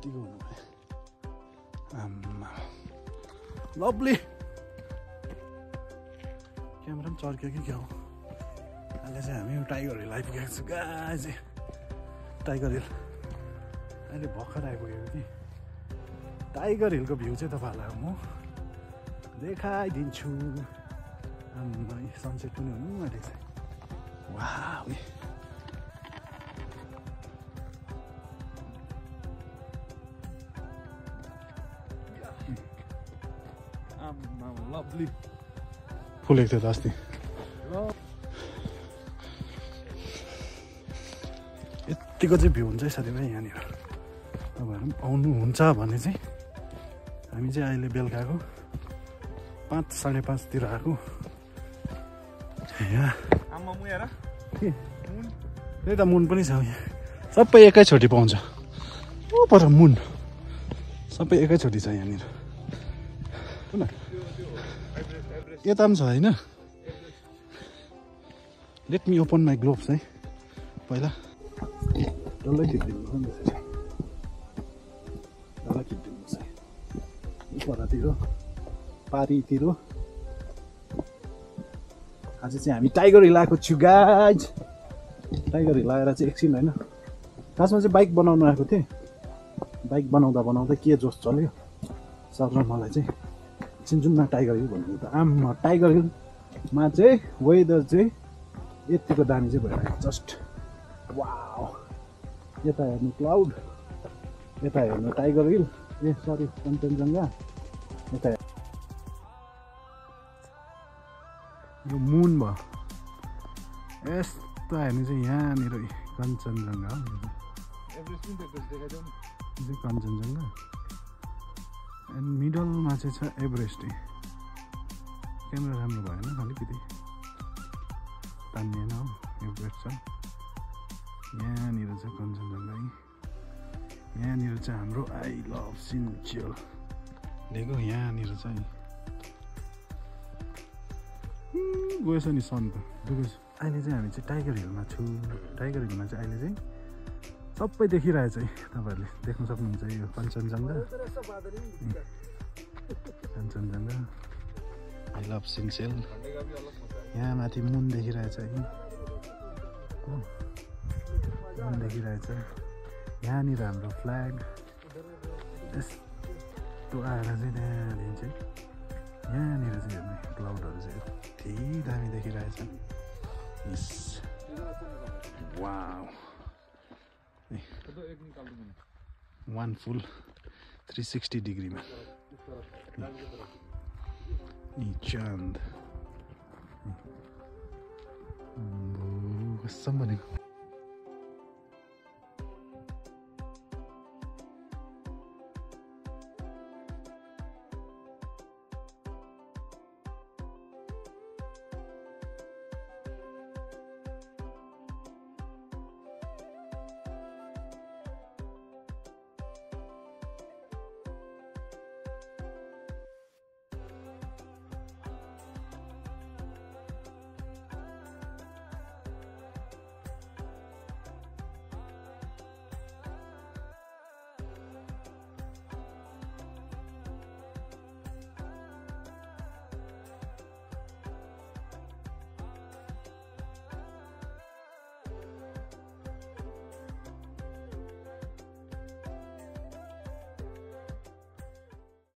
यतिको हुनुभयो आम्मा lovely camera पनि चर्क्यो कि क्या हो अहिले चाहिँ हामी टाइगर हिल आइपुगेको छु गाइस टाइगर हिल अहिले भर्खर आइपुगेको कि टाइगर हिलको भ्यू चाहिँ तपाईँहरूलाई म देखाइदिन्छु आम्मा सनसेट पनि हुनु आँटेको छ वाउ आम्मा लभली फुलेको थियो त अस्ति यतिको चाहिँ भ्यू हुन्छ है साथीभाइ यहाँनिर तपाईँहरू पनि आउनुहुन्छ भने चाहिँ हामी चाहिँ अहिले बेलुकाको 5 साढे 5 तिर आएको यहाँ त्यही त मुन पनि छ यहाँ सबै एकैचोटि पाउँछ ओ पर मुन सबै एकैचोटि छ यहाँनिर यता पनि छ होइन let me open my gloves है पहिला डल्लै खिचिदिनु डल्लै खिचिदिनुहोस् है परतिर पारीतिर आज चाहिँ हामी टाइगर हिल आएको छु गाइज टाइगर हिल आएर चाहिँ एकछिन होइन खासमा चाहिँ बाइक बनाउनु आएको थिएँ बाइक बनाउँदा बनाउँदा के जोस चल्यो सर र मलाई चाहिँ एकछिन जाउँ न टाइगर हिल भन्नु त आम्मा टाइगर हिलमा चाहिँ वेदर चाहिँ यतिको दामी चाहिँ भइरहेको जस्ट वाउ यता हेर्नु क्लाउड यता हेर्नु टाइगर हिल ए सरी कञ्चनजङ्घा यता यो मुन भयो यस्तो हेर्नु चाहिँ यहाँनिर कञ्चनजङ्घा हो कञ्चनजङ्घा एन्ड मिडलमा चाहिँ छ एभरेस्ट क्यामेरा राम्रो भएन अलिकति तानिएन हो एभरेस्ट छ यहाँनिर चाहिँ कञ्चनजङ्घा यहाँनिर चाहिँ हाम्रो आई लभ सिन्चेल लेको यहाँनिर चाहिँ गएछ नि सन त डुबेछ अहिले चाहिँ हामी चाहिँ टाइगर हिलमा छु टाइगर हिलमा चाहिँ अहिले चाहिँ सबै देखिरहेछ है तपाईँहरूले देख्न सक्नुहुन्छ यो कञ्चनजङ्घा कञ्चनजङ्घा आई लभ सिन्चेल यहाँ माथि मुन देखिरहेछ है मुन देखिरहेछ यहाँनिर हाम्रो फ्ल्याग यस्तो आएर चाहिँ त्यहाँदेखि चाहिँ यहाँनिर चाहिँ हेर्ने क्लाउडहरू चाहिँ यति दामी देखिरहेछ वाउ वान फुल 360 डिग्रीमा चाँद कसम भनेको